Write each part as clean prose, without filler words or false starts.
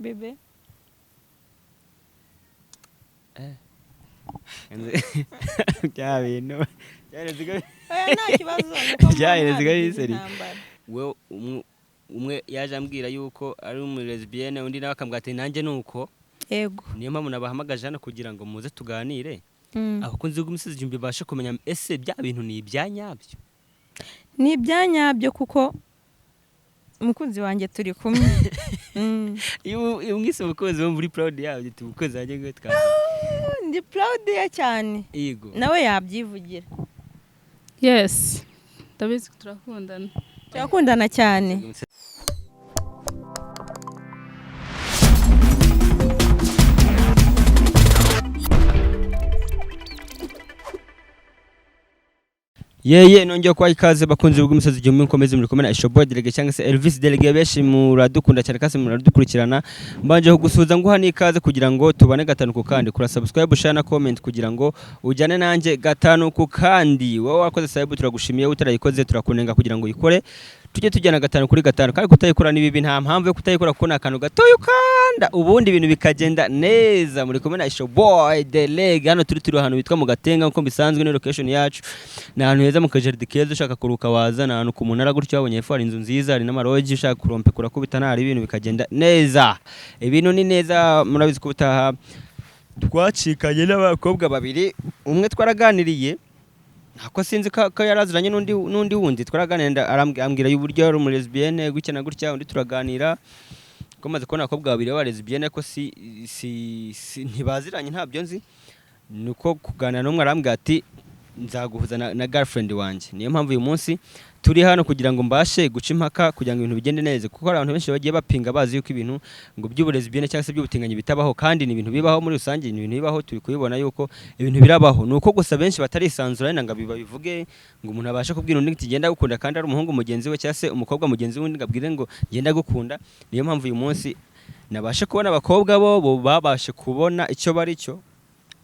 Bebe. Bya bintu byareze. Oya, nta kibazo, nuko mbona Byaheze wabigize seri. intambara. We umwe yaje ambwira yuko ari umu lesbienne, undi nawe akambwira ati nanjye nuko. Yego. Niyo mpamvu nabahamagaje hano kugira ngo muze tuganire, abakunzi b'imisozi igihumbi babashe kumenya ese bya bintu ni ibya nyabyo. Ni ibya nyabyo kuko umukunzi wanjye turi kumwe. Iyo mwise umukunzi, wo muri proud yabyo, tuba umukunzi wanjye ngo twa Ndi proud ye cyane. Yego. Nawe yabyivugira. Yes, ndabizi ko turakundana. Turakundana cyane. Yeye nongeye kubaha ikaze, bakunzi bw'imisozi igihumbi, mukomeze muri kumwe na Ishoboy Delege cyangwa se Elvis Delege. Benshi muradukunda cyane kandi muradukurikirana. Mbanje kugusuhuza, nguha n'ikaze kugira ngo tubane gatanu ku kandi. Kura subscribe, share na comment kugira ngo ujyane nanjye gatanu ku kandi. Wowe wakoze subscribe turagushimiye, utarayikoze turakunenga kugira ngo uyikore, tujye tujyana gatanu kuri gatanu. Kandi kutayikora ni bibi, nta mpamvu yo kutayikora kuko ni akantu gatoya ukanda ubundi ibintu bikagenda neza. Muri kumwe na Ishoboy Delege. Hano turi ahantu bitwa mu Gatenga nk'uko bisanzwe, ni location yacu. Ni ahantu heza mu kajaride keza, ushaka kuruka waza. Ni ahantu ku munara gutyo, wabonye hepfo hari inzu nziza, hari n'amaroji, ushaka kurompe kurakubita ntari ibintu bikagenda neza. Ibintu ni neza. Murabizi ko ubutaha twacikanye n'abakobwa babiri. Umwe twaraganiriye ntako sinzi ko yaraziranye n'undi wundi twaraganiriye, ambwira uburyo ari umu lesbienne gutya na gutya. Undi turaganira ko maze kubona abakobwa babiri b'aba lesbienne ko si ntibaziranye, ntabyo nzi. Nuko kuganira n'umwe arambwira ati nzaguhuza na girlfriend wanjye. Niyo mpamvu uyu munsi turi hano kugira ngo mbashe guca impaka, kugira ngo ibintu bigende neza, kuko hari abantu benshi bagiye bapinga bazi yuko ibintu ngo by'uburezi cyangwa se by'ubutinganyi bitabaho, kandi ni ibintu bibaho muri rusange, ni ibintu bibaho. Turi kubibona yuko ibintu birabaho, ni uko gusa benshi batarisanzura wenda ngo babivuge, ngo umuntu abashe kubwira undi ati genda gukunda, kandi ari umuhungu mugenzi we cyangwa se umukobwa mugenzi we, undi ngo abwire ngo genda gukunda. Niyo mpamvu uyu munsi nabashe kubona abakobwa bo babashe kubona icyo bari cyo,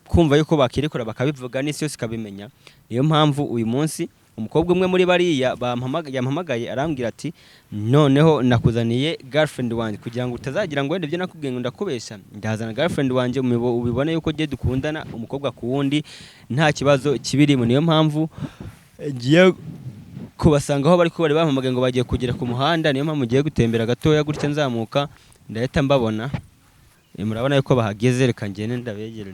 kumva yuko bakirekura bakabivuga n'isi yose ikabimenya. Niyo mpamvu uyu munsi umukobwa umwe muri bariya yampamagaye arambwira ati noneho nakuzaniye girlfriend wanjye kugira ngo utazagira ngo wenda ibyo nakubwiye ngo ndakubeshya, ndazana girlfriend wanjye ubibone yuko giye dukundana umukobwa ku wundi nta kibazo kibirimo. Niyo mpamvu ngiye kubasanga aho bari, ko bari bampamagaye ngo bagiye kugera ku muhanda. Niyo mpamvu ngiye gutembera gatoya gutya, nzamuka ndahita mbabona. Murabona yuko bahageze. Reka ngende ndabegere,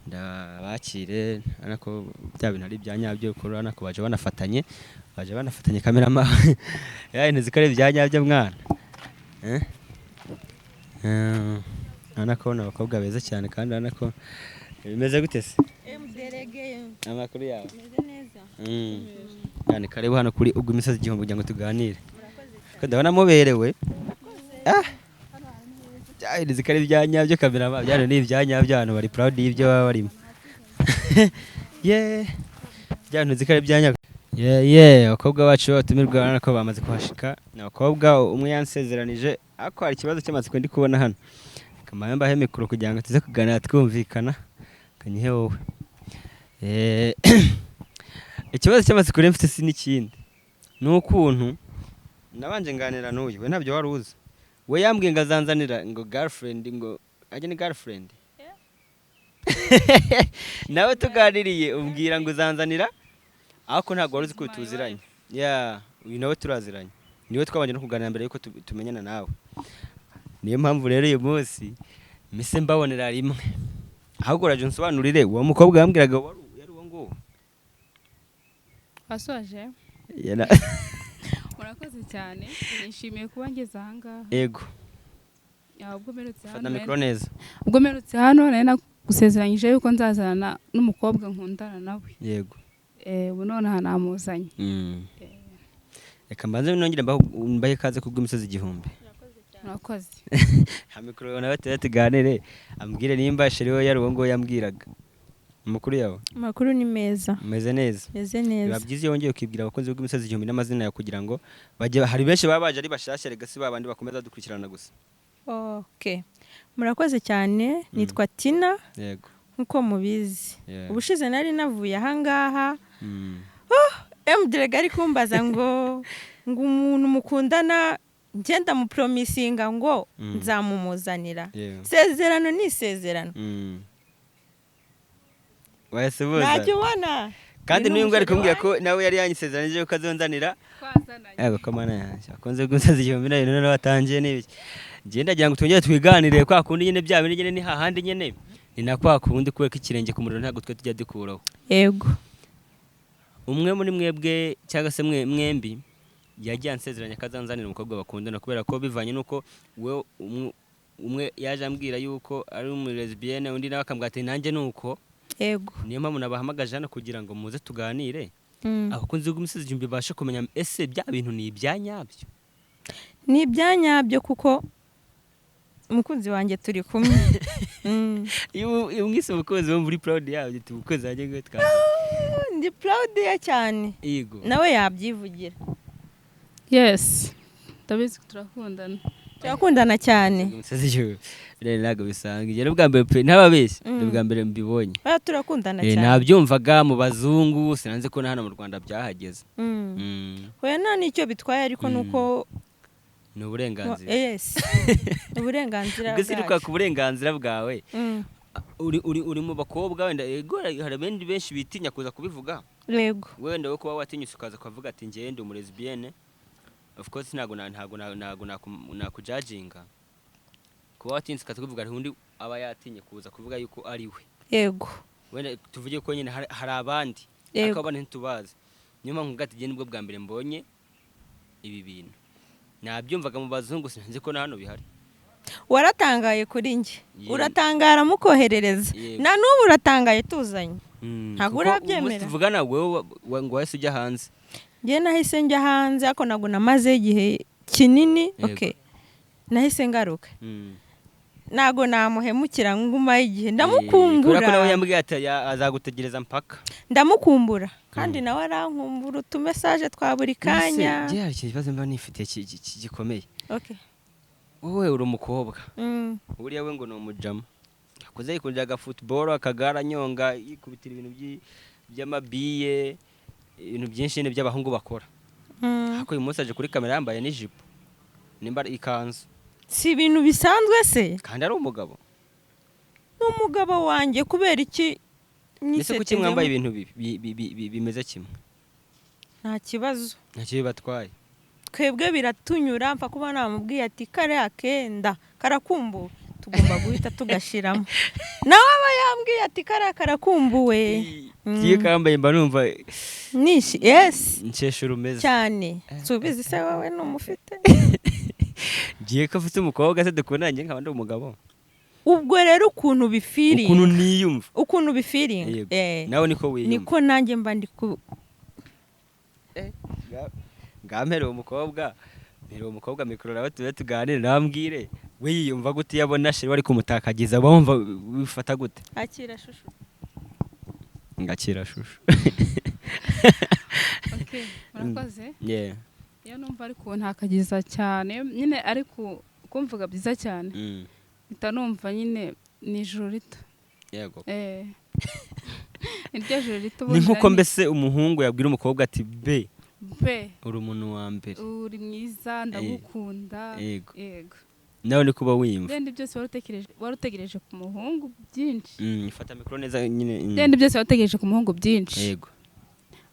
ndabakire. Urabona ko bya bintu ari ibya nyabyo, kuko urabona ko baje banafatanye. Cameraman yawe ntuzi ko ari ibya nyabyo mwana. Eh? Urabona ko ni abakobwa beza cyane, kandi urabona ko bimeze gute se? Derege. Amakuru yawe? Meze neza. Cyane. Karibu hano kuri ubwo imisozi igihumbi kugira ngo tuganire. Ko ndabona muberewe. Ah! Bya ko ari ibya nyabyo, cameraman, bya ni ibya nyabyo. Abantu bari proud y'ibyo baba barimo. Yeah. Bya ntuzi ko ari ibya nyabyo. Yeah, abakobwa bacu batumirwa urabona ko bamaze kuhashika. Ni abakobwa umwe yansezeranije, ariko hari ikibazo cy'amatsiko ndi kubona hano. Kamara mbahe mikoro kugira ngo tuze kuganira twumvikana. Kanyihe wowe. Ikibazo cy'amatsiko rero mfite si n'ikindi. Ni ukuntu nabanje nganira n'uyu, we ntabyo wari uzi. We yambwiye ngo azanzanira ngo girlfriend, ngo ajye ni girlfriend. Nawe tuganiriye umbwira ngo uzanzanira, ariko ntabwo wari uzi ko tuziranye. Yeah, uyu nawe turaziranye. Niwe twabanje no kuganira mbere yuko tumenyana nawe. Niyo mpamvu rero uyu munsi mise mbabonera rimwe. Ahubwo uraje unsobanurire uwo mukobwa yambwiraga wari yari uwo nguwo. Wasoje? Murakoze cyane, nishimiye kuba ngeze ahangaha. Ego. Ubwo mperutse Fata hano mikoro neza. Ubwo mperutse hano nari nagusezeranyije yuko nzazana n'umukobwa nkundana nawe. Yego. Ubu nonaha namuzanye. Reka mbanze nongere mbahe ikaze kubw'imisozi igihumbi. Murakoze. Ha mikoro nawe tuze tuganire, ambwire nimba chéri we yari uwo nguwo yambwiraga. Amakuru yawe? Amakuru ni meza. Umeze neza? Meze Biba neza. byiza iyo wongeye ukibwira abakunzi bw'imisozi igihumbi n'amazina yawe, kugira ngo bajye, hari benshi baba baje ari bashyashya, rega si babandi bakomeza dukurikirana gusa. Okay, murakoze cyane. Nitwa Tina nk'uko mubizi. Ubushize nari navuye ahangaha, emuderega ari kumbaza ngo umuntu mukundana. Ngenda mupromisinga ngo nzamumuzanira. Isezerano ni isezerano. Wahise ubuzana. Ntacyo ubona. Kandi Ni n'uyu nguyu ari n'umusheri kumbwira ko wanjye. nawe yari yanyisezeranyije ko azonzanira. Twazananye. Yego, ko mana yanjye akunze gusaza igihumbi na bibiri, noneho watangiye n'ibiki? Njye ndagira ngo twongere twiganire kwa kundi nyine, bya bindi nyine, ni hahandi nyine, ni na kwa kundi, kubera ko ikirenge ku muriro ntabwo twe tujya dukuraho. Yego. Umwe muri mwebwe cyangwa se mwe mwembi yagiye ansezeranya ko azanzanira umukobwa bakundana, kubera ko bivanye n'uko we umwe yaje ambwira yuko ari umulesbienne, undi nawe akambwira ati nanjye ni uko. Niyo mpamvu nabahamagaje hano kugira ngo muze tuganire, abakunzi b'imisozi igihumbi babashe kumenya ese bya bintu ni ibya nyabyo. Ni ibya nyabyo kuko umukunzi wanjye turi kumwe. Iyo umwise umukunzi, wumva uri proud yabyo, uti umukunzi wanjye ngo twa Ndi proud ye cyane. Yego. Nawe yabyivugira. Yes, ndabizi ko turakundana. Turakundana cyane. Imisozi igihumbi rero ntabwo bisanzwe, njye n'ubwa mbere pe, ntababeshye, ni ubwa mbere mbibonye. Oya, turakundana cyane. Nabyumvaga mu bazungu, sinanze ko na hano mu Rwanda byahageze. Oya, nta n'icyo bitwaye, ariko nuko Ni uburenganzira. Yes, uburenganzira Ubwo se uri kwaka bwacu. uburenganzira bwawe, uri mu bakobwa wenda, ego, hari abandi benshi bitinya kuza kubivuga. Wenda wowe kuba watinyutse ukaza ukavuga ati njyewe ndi umulesbienne, of course ntabwo nakujudginga kuba watinyutse ukaza kubivuga. Hari undi aba yatinye kuza kuvuga yuko ari we. Wenda tuvuge ko nyine hari abandi, ariko abandi ntitubazi. Niyo mpamvu mvuga ati njye nibwo bwa mbere mbonye ibi bintu, nabyumvaga mu bazungu, sinzi ko na hano bihari. Waratangaye kuri njye. Yego. Uratangara mukoherereza. Yego. Na n'ubu uratangaye tuzanye. Ntabwo Kuko urabyemera. umunsi tuvugana wowe ngo wahise ujya hanze. Njye nahise njya hanze, ariko ntabwo namaze igihe kinini. Okay, nahise ngaruka. Ntabwo namuhemukira ngumayo igihe. Kubera ko nawe Ndamukumbura. yambwiye ati azagutegereza mpaka. Ndamukumbura kandi nawe arankumbura, utumessage twa buri kanya. Ese, hari ikibazo mba nifitiye gikomeye. Okay. Wowe uri umukobwa, buriya we ngo ni umujama, akoze yikundira agafutuboro, akagare anyonga, yikubitira ibintu by'amabiye, ibintu byinshi nyine by'abahungu bakora. Ariko uyu munsi aje kuri kamera yambaye n'ijipo, nimba ari ikanzu. Si ibintu bisanzwe se? Kandi ari umugabo. Ni umugabo wanjye, kubera iki? Ese kuki Nyisetezemo? mwambaye ibintu bimeze kimwe? Nta kibazo. Ntacyo bibatwaye? Twebwe biratunyura, mpfa kuba namubwiye ati kariya kenda karakumbuwe, tugomba guhita tugashiramo. Nawe aba yambwiye ati kariya karakumbuwe. Iyo kambaye mba numva Nishi, yes. nkesha urumeze. Cyane, subizi se wowe numufite? Ngiye ko afite umukobwa se dukundanye, njye nkaba ndi umugabo. Ubwo rero ukuntu bifeelinga, Ukuntu niyumva. ukuntu bifeelinga. Yego. Nawe niko wiyumva? Niko nanjye mba ndi ku Ngampere umukobwa, mpere umukobwa mikoro nawe tube tuganire, nambwire we yiyumva gute iyo abona chéri wari kumutakagiza, wumva wifata gute? Akira shushu. Ngakira shushu. Okay, murakoze. Iyo numva ari kuntakagiza cyane nyine, ari kumvuga byiza cyane, mpita numva nyine ni ijuru rito. Iryo joro rito. Ni nkuko mbese umuhungu yabwira umukobwa ati be Be, uri umuntu wa mbere. Uri mwiza, ndagukunda. Yego. Yego. Nawe niko uba wiyumva? Bindi byose wari utegereje ku muhungu byinshi. Fata mikoro neza nyine. Bindi byose wari utegereje ku muhungu byinshi,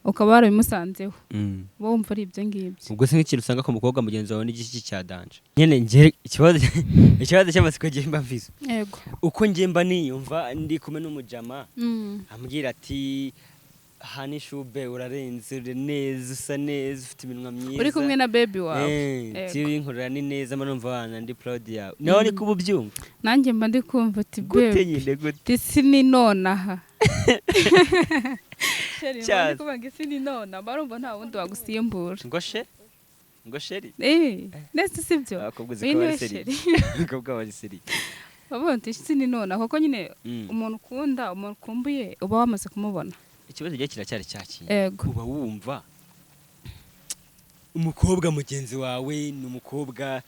ukaba warabimusanzeho, uba wumva ari ibyo ngibyo. Ubwo se nk'ikintu usanga ku mukobwa mugenzi wawe n'igiki cya danger nyine? Njye ikibazo cy'amatsiko ngiye mba mvize, uko njye mba niyumva ndi kumwe n'umujama, ambwira ati hani shube, urarenze, uri neza, usa neza, ufite iminwa myiza. Uri kumwe na baby wawe. Tibinkorera ni neza, mba numva wana ndi proud yawe. Nawe niko uba ubyumva? Nanjye mba ndi kumva ati Gute? Baby, Nyine gute? isi ni nonaha. Chéri, mba Cyaza. ndi kuvuga ngo isi ni nonaha, mba numva nta wundi wagusimbura. Ngo she, ngo chéri. Ndetse si byo? Abakobwa uzi Uyu ko niwe bari sérieux. Chéri. Abakobwa bari sérieux. Bavuga ati isi ni nonaha, kuko nyine umuntu ukunda, umuntu ukumbuye, uba wamaze kumubona. Ikibazo gihe kiracyari cyakiye. Uba wumva umukobwa mugenzi wawe ni umukobwa,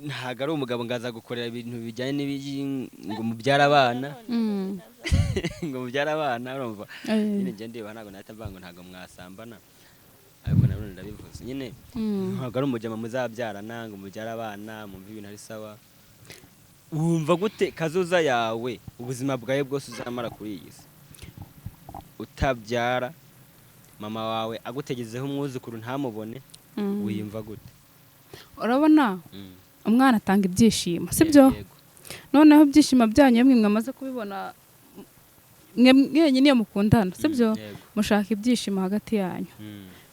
ntabwo ari umugabo ngo azagukorera ibintu bijyanye n'ibigi, ngo mubyare abana, ngo mubyare abana, urumva? Nyine njye ndeba ntabwo nahita mvuga ngo ntabwo mwasambana. Ariko nanone ndabivuze nyine, ntabwo ari umujama muzabyarana ngo mubyare abana, mwumve ibintu ari sawa. Wumva gute kazoza yawe, ubuzima bwawe bwose uzamara kuri iyi si utabyara, mama wawe agutegezeho umwuzukuru ntamubone? Wiyumva gute? Urabona, umwana atanga ibyishimo, sibyo? Yego. Noneho ibyishimo byanyu iyo mwe mwamaze kubibona, mwe mwenyine iyo mukundana, sibyo? Yego. Mushaka ibyishimo hagati yanyu.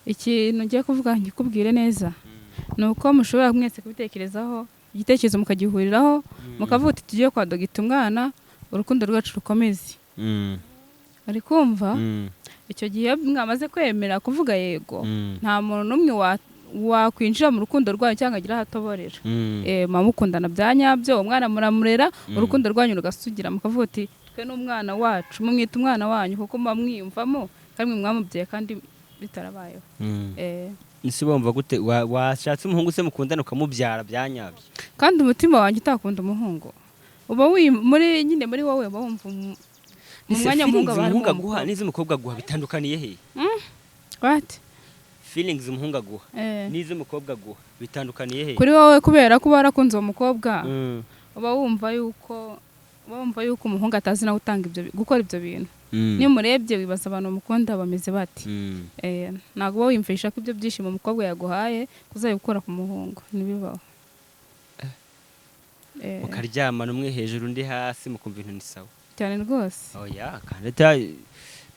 Ikintu ngiye kuvuga nkikubwire neza, ni uko mushobora mwese kubitekerezaho, igitekerezo mukagihuriraho, mukavuga uti: "Tugiye kwa dogita umwana, urukundo rwacu rukomeze." Uri kumva? Icyo gihe iyo mwamaze kwemera kuvuga yego, nta muntu n'umwe wakwinjira mu rukundo rwanyu cyangwa agira aho atoborera. Muba mukundana bya nyabyo, umwana muramurera, urukundo rwanyu rugasugira, mukavuga uti: "Twe n'umwana wacu." Mumwita umwana wanyu kuko muba mwiyumvamo kandi mwe mwamubyaye kandi bitarabayeho. Ese wumva gute washatse umuhungu se mukundana ukamubyara bya nyabyo? Kandi umutima wanjye utakunda umuhungu, uba muri nyine muri wowe uba wumva mu Ese mwanya feelings w'umuhungu aba harimo umuhungu aguha umukobwa. n'iz'umukobwa aguha bitandukaniye he? What? Feelings umuhungu aguha n'iz'umukobwa aguha bitandukaniye he? Kuri wowe, kubera ko uba warakunze uwo mukobwa, uba wumva yuko umuhungu atazi nawe utanga ibyo, gukora ibyo bintu. Niyo umurebye wibaza abantu mukunda bameze bati. Ntabwo uba wiyumvisha ko ibyo byishimo umukobwa yaguhaye kuzabikura ku muhungu, ntibibaho. Mukaryamana umwe hejuru undi hasi, mukumva ibintu ni sawa? Cyane rwose. Oya, kandi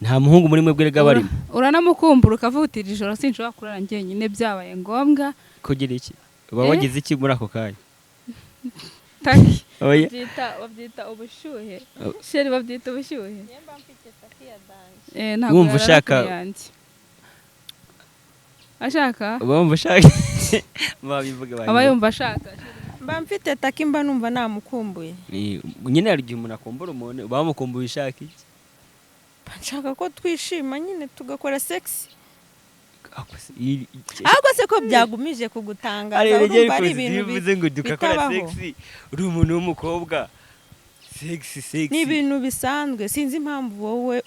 nta muhungu muri mwe bwerega barimo. Uranamukumbura ukavuga uti: "Iri joro sinshobora kurara njyenyine, byabaye ngombwa." Kugira iki? Uba Eh? wagize iki muri ako kanya? Taki. Oya. Babyita ubushyuhe. Oh. Chéri, babyita ubushyuhe. Ntabwo Wumva yarara kure yanjye. Ashaka. Uba wumva ushaka, babivuge. Aba yumva ashaka. Mba mfite taki, mba numva namukumbuye. Nyine hari igihe umuntu akumbura umuntu, uba wamukumbuye ushaka iki? Mba nshaka ko twishima nyine, tugakora sex. Ako se- Ahubwo se ko byagumije kugutangaza? Ari Urumva ari ibintu bivuze ngo dukakora bitabaho. Sex, uri umuntu w'umukobwa, sex, sex. Ni ibintu bisanzwe, sinzi impamvu wowe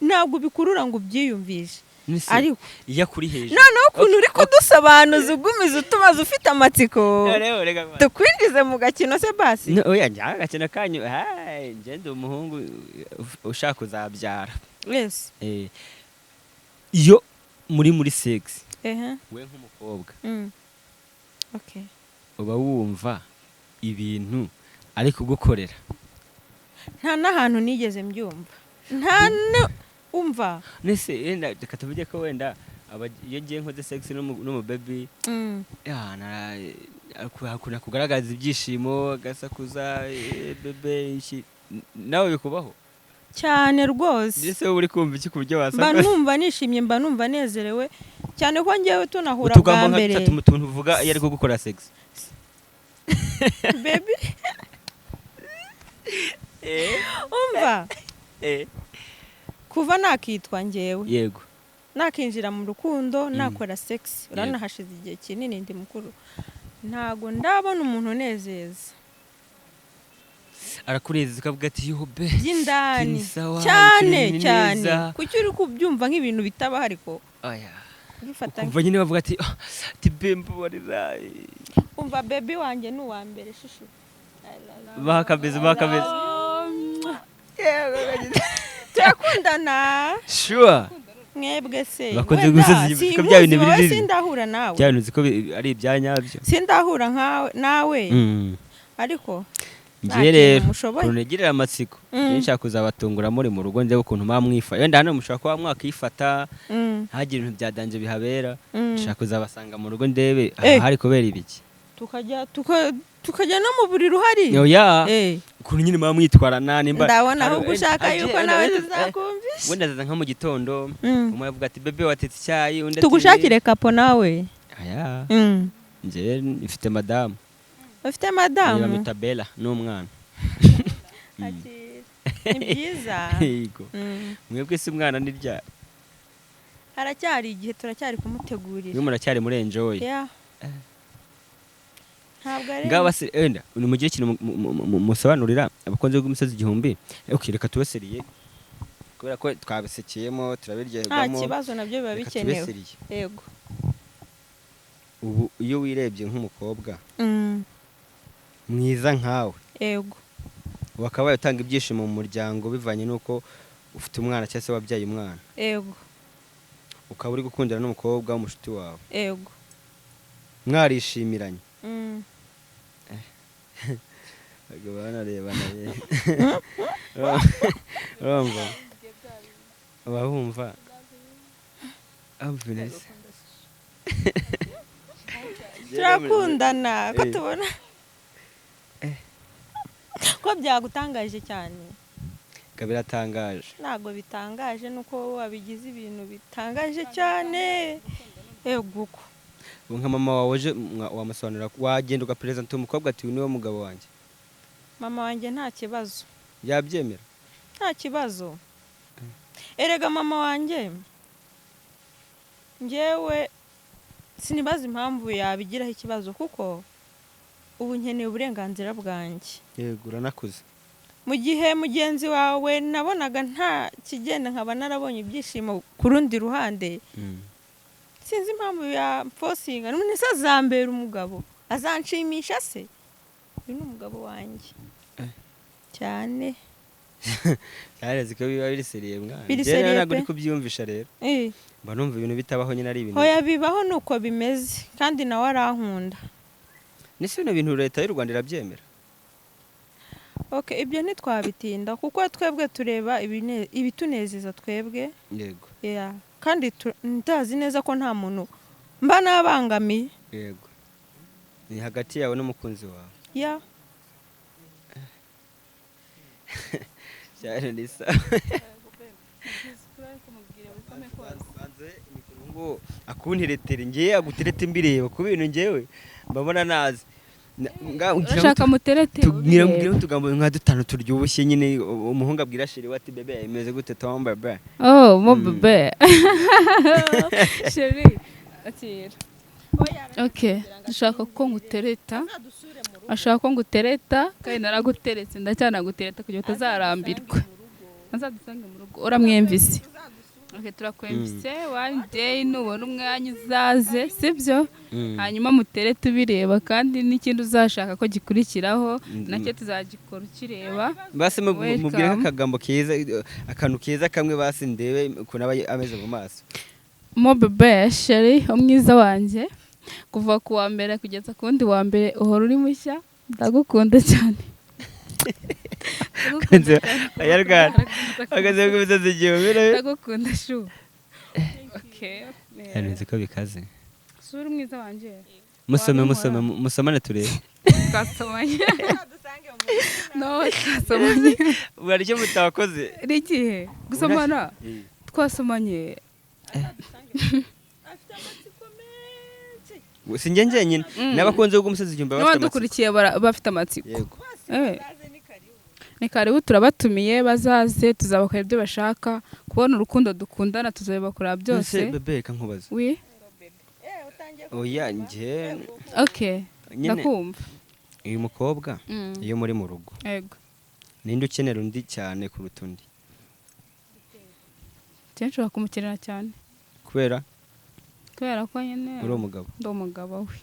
ntabwo ubikurura ngo ubyiyumvishe. Nese, Ariko iyo akuri hejuru. Noneho ukuntu uri kudusobanuza, ugumiza utubaza ufite amatsiko, Rero, reka tukwinjize mu gakino se basi. No, oya, njye agakino kanyu, hai, njye ndi umuhungu ushaka kuzabyara. Yes. Iyo muri sex, we nk'umukobwa, Okay. uba wumva ibintu ari kugukorera? Nta n'ahantu nigeze mbyumva, nta no umva. Nese wenda reka tuvuge ko wenda iyo ngiye nkoze sex n'umubebi, akunda kugaragaza ibyishimo, agasakuza, bébé iki, nawe bikubaho? Cyane rwose. Mbese wowe uri kumva iki ku buryo Mba wasakuza? numva nishimye, mba numva nezerewe cyane ko ngewe tunahura bwa Utugambo nka mbere. dutatu mu tuntu uvuga iyo ari kugukora sex. Baby, umva, kuva nakitwa ngewe, nakinjira mu rukundo, nakora sex, urabona hashize igihe kinini, ndi mukuru, ntago ndabona umuntu unezeza. Arakunezeza ukavuga ati: "Yobe." By'indani. Ni sawa, Cyane. ni Cyane. neza. Kuki uri kubyumva nk'ibintu bitabaho ariko Oya. ubifata? Ukumva nyine bavuga ati: "Ah, ati be mbabarira." Umva, baby wanjye ni uwa mbere, shushu. Bakabeze, bakabeze. Turakundana. Sure. Mwebwe se Bakunze wenda, gusoza ko bya bintu sinkuzi wowe, biri- sindahura nawe. Bya bintu uzi ko ari ibya nyabyo. Sindahura nkawe nawe, ariko nta Ngiye kintu rero mushoboye. ukuntu nigirira amatsiko, njye nshaka kuzabatungura muri mu rugo, ndebe ukuntu muba mwifata. Wenda hano mushobora kuba mwakifata, ntihagire ibintu bya danger bihabera. Nshaka kuzabasanga mu rugo ndebe aha hari kubera ibiki. Tukajya no mu buriri uhari. Oya, ukuntu nyine muba mwitwarana, nimba Ndabona hari- ahubwo ushaka yuko nawe tuzakumvisha. Wenda azaza nka mu gitondo, umwe avuga ati: "Bébé, watetse icyayi?" Undi ati: Tugushakire kapo nawe. Aya, njye mfite madamu. Ufite madamu? Bamwita Bella n'umwana. Akira. Ni byiza. Yego. Mwebwe se umwana ni ryari? Haracyari igihe, turacyari kumutegurira. Mwe muracyari muri enjoy. Yeah. Ntabwo ari Ngaba se wenda ni mugire ikintu musobanurira abakunzi b'imisozi igihumbi. Okay, reka tube sérieux kubera ko twabisekeyemo, Nta turabiryoherwamo. kibazo, nabyo biba Reka tube bikenewe. sérieux. Yego. Ubu iyo wirebye nk'umukobwa mwiza nkawe, Yego. wakabaye utanga ibyishimo mu muryango bivanye n'uko ufite umwana cyangwa se wabyaye umwana, Yego. ukaba uri gukundana n'umukobwa w'umushuti wawe, Yego. mwarishimiranye. Abagabo banarebana ye. Urumva bumva. Obvious. Turakundana ko Eh. tubona ko byagutangaje cyane. Ga biratangaje. Ntabwo bitangaje, nuko wowe wabigize ibintu bitangaje cyane. Yego uko. Ubu nka mama wawe uje wamusobanurira, wagenda ugaperezanta umukobwa ati: "Uyu niwe mugabo wanjye"? Mama wanjye nta kibazo. Yabyemera? Nta kibazo. Erega mama wanjye, njyewe sinibaza impamvu yabigiraho ikibazo, kuko ubu nkeneye uburenganzira bwanjye. Yego, uranakuze. Mu gihe mugenzi wawe nabonaga nta kigenda, nkaba narabonye ibyishimo ku rundi ruhande, sinzi impamvu yamfosinga. None se azambera umugabo, azanshimisha se? Uyu ni umugabo wanjye cyane. Cyareze ko biba biri sérieux, mwana. Biri Njyewe sérieux ntabwo pe. uri kubyiyumvisha rero. Mba numva ibintu bitabaho nyine, ari ibintu. Hoya, bibaho, nuko bimeze, kandi nawe arankunda. Nese bino bintu leta y'u Rwanda irabyemera? Okay, ibyo ntitwabitinda kuko twebwe tureba ibitunezeza twebwe. Yego. Yeah. Kandi ndazi neza ko nta muntu mba nabangamiye. Yego, ni hagati yawe n'umukunzi wawe. Yeah. Cyane ni sawa. Ngo akunteretere, ngewe aguterete mbireba ku bintu ngewe mbabona nazi. Urashaka muterete? Tubwira ubireba. mbwira utugambo nka dutanu turyoshye nyine, umuhungu abwira chéri we ati: "Bébé, imeze gute tom bébé?" Oh, mo bébé. Chéri, akira. Okay, dushaka ko ngutereta. Ashaka ko ngutereta, kandi naraguteretse, ndacyanagutereta kugira ngo utazarambirwa. Azadusange mu rugo. Uramwemvise. Okay, turakwemvise. One day nubona umwanya uzaze, sibyo? Hanyuma muterete ubireba, kandi n'ikindi uzashaka ko gikurikiraho nacyo tuzagikora ukireba. Basi Welcome. mubwire nk'akagambo keza, akantu keza kamwe basi, ndebe ukuntu aba ameze mu maso. Mo bébé, chéri, umwiza wanjye, kuva ku wa mbere kugeza ku wundi wa mbere uhora uri mushya. Ndagukunda cyane. Ndagukunda cyane. Abanyarwanda ahagaze ku misozi igihumbi. Ndagukunda chou. Okay. Nzi ko bikaze. Sura umwiza wanjye. Musome. Wabimora. Musome, musomane turebe. Twasomanye, no twasomanye. Hari icyo mutakoze. Ni igihe gusomana, twasomanye. Si njye njyenyine, n'abakunzi b'umusozi igihumbi baba bafite amatsiko. N'abadukurikiye bafite amatsiko. Yego. Ni karibu, turabatumiye, bazaze, tuzabakorera ibyo bashaka kubona, urukundo dukundana tuzabibakorera byose. Ese bébé, reka nkubaze. Oui. Oya, njye Okay. nyine Ndakumva. uyu mukobwa, iyo muri mu rugo, Yego. ninde ukenera undi cyane kuruta undi? Njye nshobora kumukenera cyane. Kubera? Kubera ko nyine Uri umugabo. Ndi umugabo we.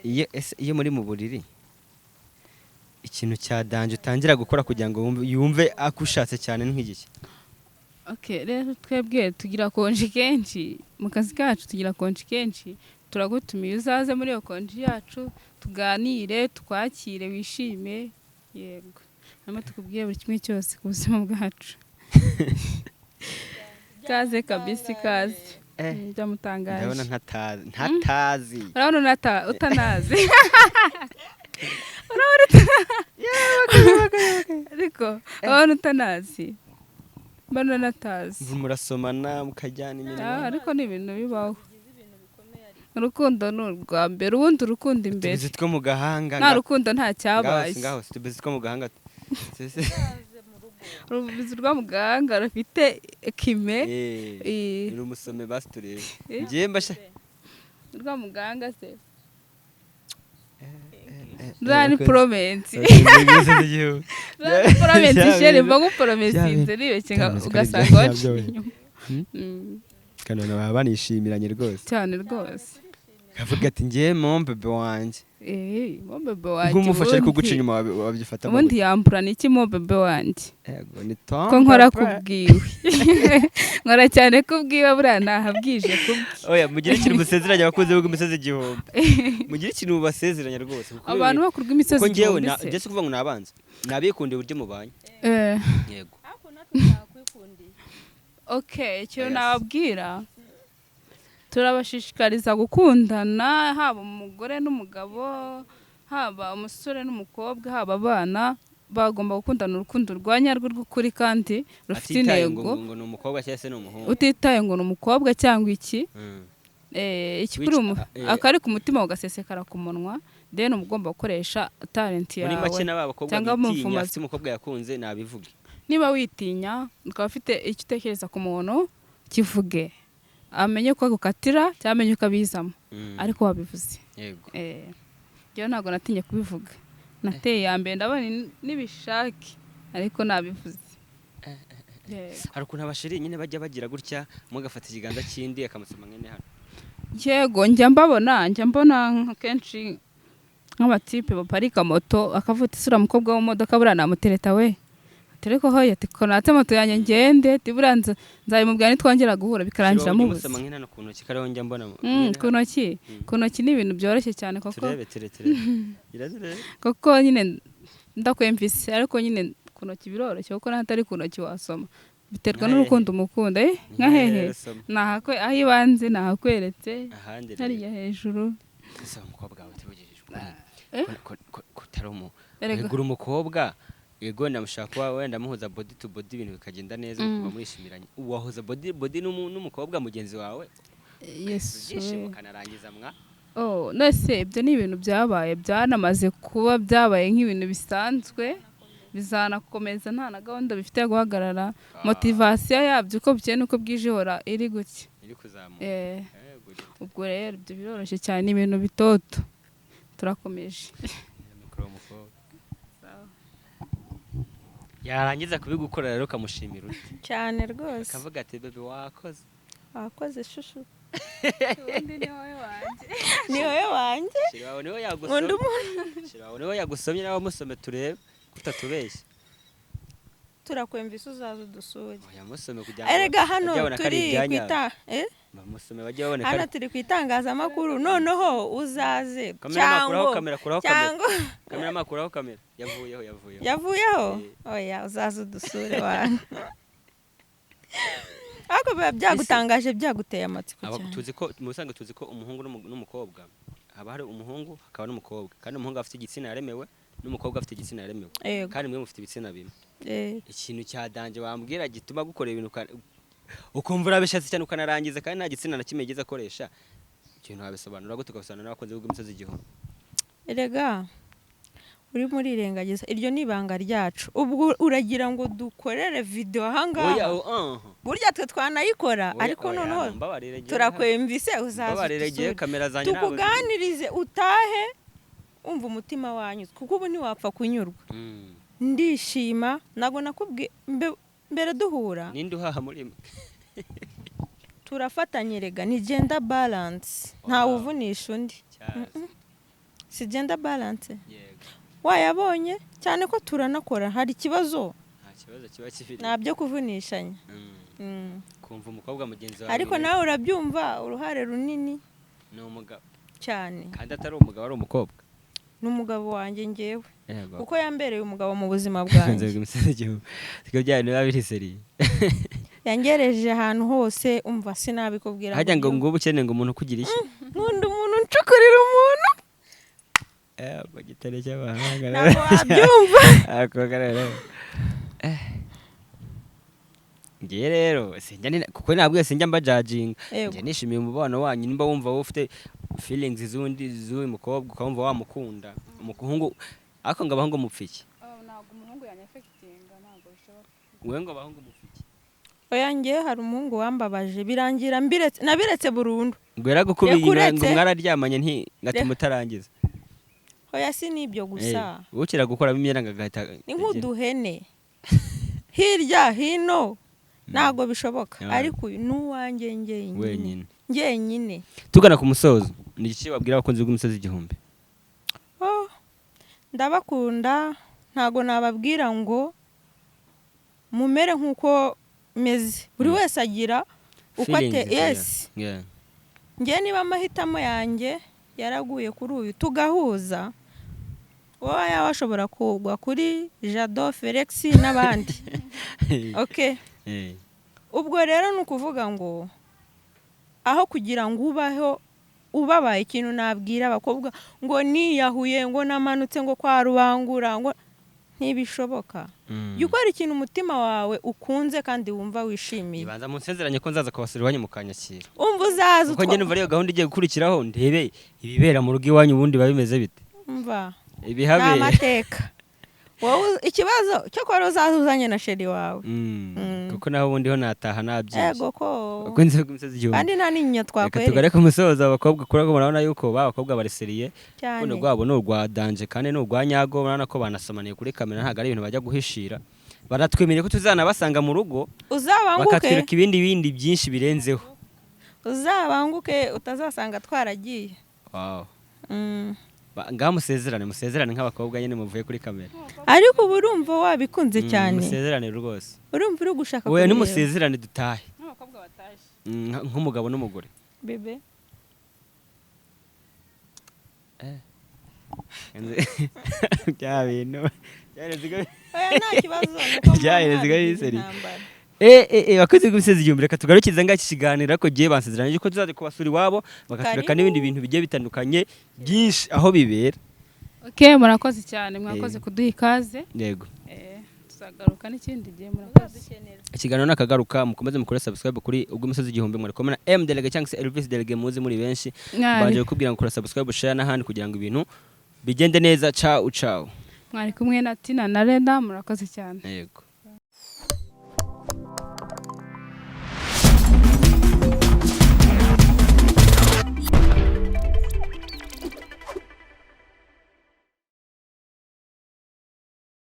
Iyo ese iyo muri mu buriri, ikintu cya danger utangira gukora kugira ngo yumve akushatse cyane ni nk'igiki? Okay, rero twebwe tugira congé kenshi mu kazi kacu, tugira congé kenshi. Turagutumiye, uzaze muri iyo congé yacu, tuganire, twakire, wishime. Yego, hanyuma tukubwire buri kimwe cyose ku buzima bwacu. Ikaze kabisa, ikaze. Byamutangaje. Ndabona ntatazi ntatazi. Urabona utanazi. Urabona ariko urabona utanazi, mbona unatazi. Murasomana mukajyana iminwa. Ah, ariko ni ibintu bibaho. Urukundo ni urwa mbere, ubundi urukundo imbere. Utubizi two mu gahanga. Nta rukundo nta cyabaye. Ngaho si utubizi two mu gahanga. Urubizi rwo mu gahanga rufite kime. Uri umusome basi turebe. Eh. Ngiye mbasha. Rwo mu gahanga se ruriya ni promise, ruriya ni promise, chéri. Mba nkuporomesinze nibeshye ugasanga waciye inyuma. Kandi baba banishimiranye rwose. Cyane rwose. Kavuga ati ngiye mon bébé wanjye. Eh, mon bébé wanjye. Nk'umufasha ariko ubundi- guca inyuma wabyifata? Ubundi yambura ni iki mon bébé wanjye? Yego, ni ton Ko nkora bébé. kubwiwe, nkora cyane kubwiwe, buriya nahabwije kubwe. Oya, mugire ikintu musezeranya abakunzi b'imisozi igihumbi, mugire ikintu mubasezeranya rwose, kuko Abantu bo ku rw'imisozi kuko njyewe igihumbi se. Njye si kuvuga ngo nabanza nabikundiye uburyo mubanye. Yego. Ariko natwe twakwikundiye. Okay, ikintu Yes. nababwira, turabashishikariza gukundana, haba umugore n'umugabo, haba umusore n'umukobwa, haba abana, bagomba gukundana urukundo rwa nyarwo, rw'ukuri kandi rufite Atitaye intego. ngo ni umukobwa cyangwa se ni umuhungu. Utitaye ngo ni umukobwa cyangwa iki. Ikikuri akari ku mutima ugasesekara ku munwa, then uba ugomba gukoresha talent Muri make yawe n'aba bakobwa cyangwa bitinya, mumfumazi. afite umukobwa yakunze, nabivuge. Niba witinya, ukaba ufite icyo utekereza ku muntu, kivuge, amenye ko agukatira cyangwa amenye uko abizamo, ariko wabivuze. Njyewe ntabwo natinye kubivuga, nateye iya mbere, ndabona n'ibishake, ariko nabivuze. Yego. Hari ukuntu abasheri nyine bajya bagira gutya, umwe agafata ikiganza cy'indi akamusoma mwene hano. Yego, njya mbabona, njya mbona kenshi nk'abatipe baparika moto, akavuga ati: "Sura mukobwa w'imodoka, buriya namutereta we." Ati: "Ariko hoya," ati, "ko natse moto yanjye ngende," ati, "buriya nzabimubwira nitwongera guhura," bikarangira Ujye mubuze. umusoma nk'ino hano ku ntoki, kariho njya mbona mwene Ku hano. ntoki. Ku ntoki ni ibintu byoroshye cyane koko. Turebe, turebe, gira turebe. Koko nyine ndakwemvise, ariko nyine ku ntoki biroroshye, kuko n'ahatari ku ntoki wasoma, biterwa Nka hehe? n'urukundo umukunda. Nka hehe? Soma. Nahakwe aho ibanze nahakweretse. Ahandi rero. Hariya hejuru. Ese umukobwa wawe, tubugishije ukuri, Eh? ko utari umu Erega. yego uri umukobwa, yego, wenda mushaka kuba wenda muhuza body to body, ibintu bikagenda neza, mukuba mwishimiranye, wahuza body body n'umukobwa mugenzi wawe, Yesu ibyishimo we. ukanarangiza mwa Oh, nese ibyo ni ibintu byabaye, byanamaze kuba, byabaye nk'ibintu bisanzwe, bizanakomeza, nta na gahunda bifite yo guhagarara. Motivation yabyo uko bukeye n'uko bwije ihora iri gutya. Iri kuzamuka. Yego, Ubwo rero ibyo biroroshye cyane, ni ibintu bitoto, turakomeje. Mikoro w'umukobwa yarangiza kubigukorera rero ukamushimira ute? Cyane rwose. Akavuga ati: "Bébé, wakoze." Wakoze shushu. Ubundi ni wowe wanjye. Ni wowe wanjye. Chéri wawe niwe Nkunda yagusomye. umuntu. Chéri wawe niwe yagusomye, nawe musome turebe kutatubeshya. Turakwemvise, uzaza udusure. Oya, musome kugira ngo Erega hano bajye babona ko ari turi ibyanyabyo. kwita Bamusome bajye babona ko hano ari turi ku itangazamakuru, noneho uzaze. Kamera, makuraho. Cyangwa Kamera, kuraho kamera. cyangwa Kamera, makuraho kamera, yavuyeho, yavuyeho. Yavuyeho. Oya, uzaze udusure wantu, ariko biba byagutangaje, byaguteye amatsiko cyane. Tuzi ko mu busanzwe, tuzi ko umuhungu n'umukobwa, haba hari umuhungu hakaba n'umukobwa, kandi umuhungu afite igitsina yaremewe n'umukobwa afite igitsina yaremewe. Yego. Kandi mwe mufite ibitsina bimwe. Ikintu cya danger wambwira gituma gukora ibintu ukumva urabishatse cyane, ukanarangiza, kandi nta gitsina na kimwe yigeze akoresha, ikintu wabisobanura gute, ukabisobanura n'abakunzi b'imisozi igihumbi? Erega urimo urirengagiza, iryo ni ibanga ryacu. Ubwo uragira ngo dukorere video ahangaha? Oya, oh, Burya twe twanayikora. Oya, Ariko oya, noneho mbabarire, turakwemvise, uzaza mbabarire ngewe udusure, kamera zanjye ntabwo tukuganirize, utahe umva umutima wanyuzwe, kuko ubu ntiwapfa kunyurwa. Ndishima, ntabwo nakubwiye mbere duhura. Ninde uhaha muri mwe? Turafatanye rega, ni gender balance, ntawe uvunisha undi. Cyazi. Si gender balance? Yego. Wayabonye cyane ko turanakora, hari ikibazo? Nta kibazo kiba kibiri. Nta byo kuvunishanya. Kumva umukobwa mugenzi wawe Ariko nawe urabyumva, uruhare runini ni umugabo. Cyane. Kandi atari umugabo, ari umukobwa. Ni umugabo wanjye ngewe, Yego. kuko yambereye umugabo mu buzima bwanjye. Imisozi igihumbi siko bya bintu biba biri sérieux. Yangereje ahantu hose, umva, sinabikubwira. Hajya ngo ngo ngo uba ukeneye ngo umuntu ukugira iki? Nkunda umuntu uncukurira umuntu. Mu gitare cy'amahanga. Ntabwo wabyumva. Ako rero. Ngewe rero sinjya kuko ntabwo sinjya mbajajinga. Yego. Njye nishimiye umubano wanyu. Nimba wumva wowe ufite feelings z'undi, z'uyu mukobwa, ukabumva wamukunda umuhungu, ariko ngo abahungu mupfa iki? Ntabwo umuhungu yanyafekitinga, ntabwo bishoboka. Wowe ngo abahungu mupfa iki? Oya, ngewe hari umuhungu wambabaje, birangira mbiretse, nabiretse burundu. Ngo yaragukubiye Reka uretse. ngo mwararyamanye nti ngatuma utarangiza. Oya, si n'ibyo gusa. Eh, ukira gukoramo imyenda ngo agahita Ni nk'uduhene hirya hino. Ntabwo bishoboka. Yeah. Ariko uyu ni uwanjye njyenyine. Wenyine. Njyenyine. Tugana ku musozo, ni iki wabwira abakunzi b'imisozi igihumbi? Oh, ndabakunda. Ntabwo nababwira ngo mumere nk'uko meze. Buri wese agira uko ate. Feelings, yeah. Yes. Njye niba amahitamo yanjye yaraguye kuri uyu, tugahuza, wowe yaba washobora kugwa kuri Jado, Felix n'abandi, okay. Ubwo rero ni ukuvuga ngo aho kugira ngo ubaho ubabaye, ikintu nabwira abakobwa ngo niyahuye, ngo namanutse, ngo kwa Rubangura, ngo ntibishoboka. Jya ukora ikintu umutima wawe ukunze kandi wumva wishimiye. Ibanza munsezeranye ko nzaza kubasura iwanyu mukanyakira. Umva, uzaza. Kuko njye numva ariyo gahunda igiye gukurikiraho, ndebe ibibera mu rugo iwanyu ubundi biba bimeze bite. Umva, ni Ibihabera. amateka. Wowe ikibazo cyo kuba uzaza uzanye na chéri wawe. Kuko naho ubundi ho nataha nabyibushye. Ego ko. Abakunzi b'imisozi igihumbi, Kandi nta n'inyinya reka twakwereka. tugare ku musozo. Abakobwa kuri ko murabona yuko ba bakobwa bariseriye. Cyane. Urukundo rwabo ni urwa danger kandi ni urwa nyago. Murabona ko banasomaniye kuri kamera, ntabwo ari ibintu bajya guhishira. Baratwemereye ko tuzanabasanga mu rugo Uzabanguke. bakatwereka ibindi bindi byinshi birenzeho. Uzabanguke utazasanga twaragiye. Wow. Ngaho musezerane, musezerane nk'abakobwa nyine muvuye kuri kamera. Ariko ubu urumva wabikunze cyane. Musezerane rwose. Urumva uri gushaka Oya. kubireba. Nimusezerane dutahe. Nk'abakobwa bataje. Nk'umugabo n'umugore. Bébé. Bya bintu byareze. Oya, nta kibazo, nuko muba Byaheze mwabigize biseri. intambara. Bakozi b'imisozi igihumbi, reka tugarukize ngaho iki kiganiro, ariko giye bansezeranyije ko tuzaza kubasura iwabo bakatwereka Karibu. n'ibindi bintu bigiye bitandukanye byinshi aho bibera. Ok, murakoze cyane, mwakoze kuduha ikaze. Yego. Tuzagaruka n'ikindi gihe, murakoze. Uzadukenera. Ikiganiro nakagaruka. Mukomeze mukore subscribe kuri ubw'imisozi igihumbi. Mwari kumwe na M Delege cyangwa se Elvis Delege muzi muri benshi. Mwari Mbanje kukubwira ngo kora subscribe, share n'ahandi kugira ngo ibintu bigende neza. Ciao ciao. Mwari kumwe na Tina na Rena, murakoze cyane. Yego.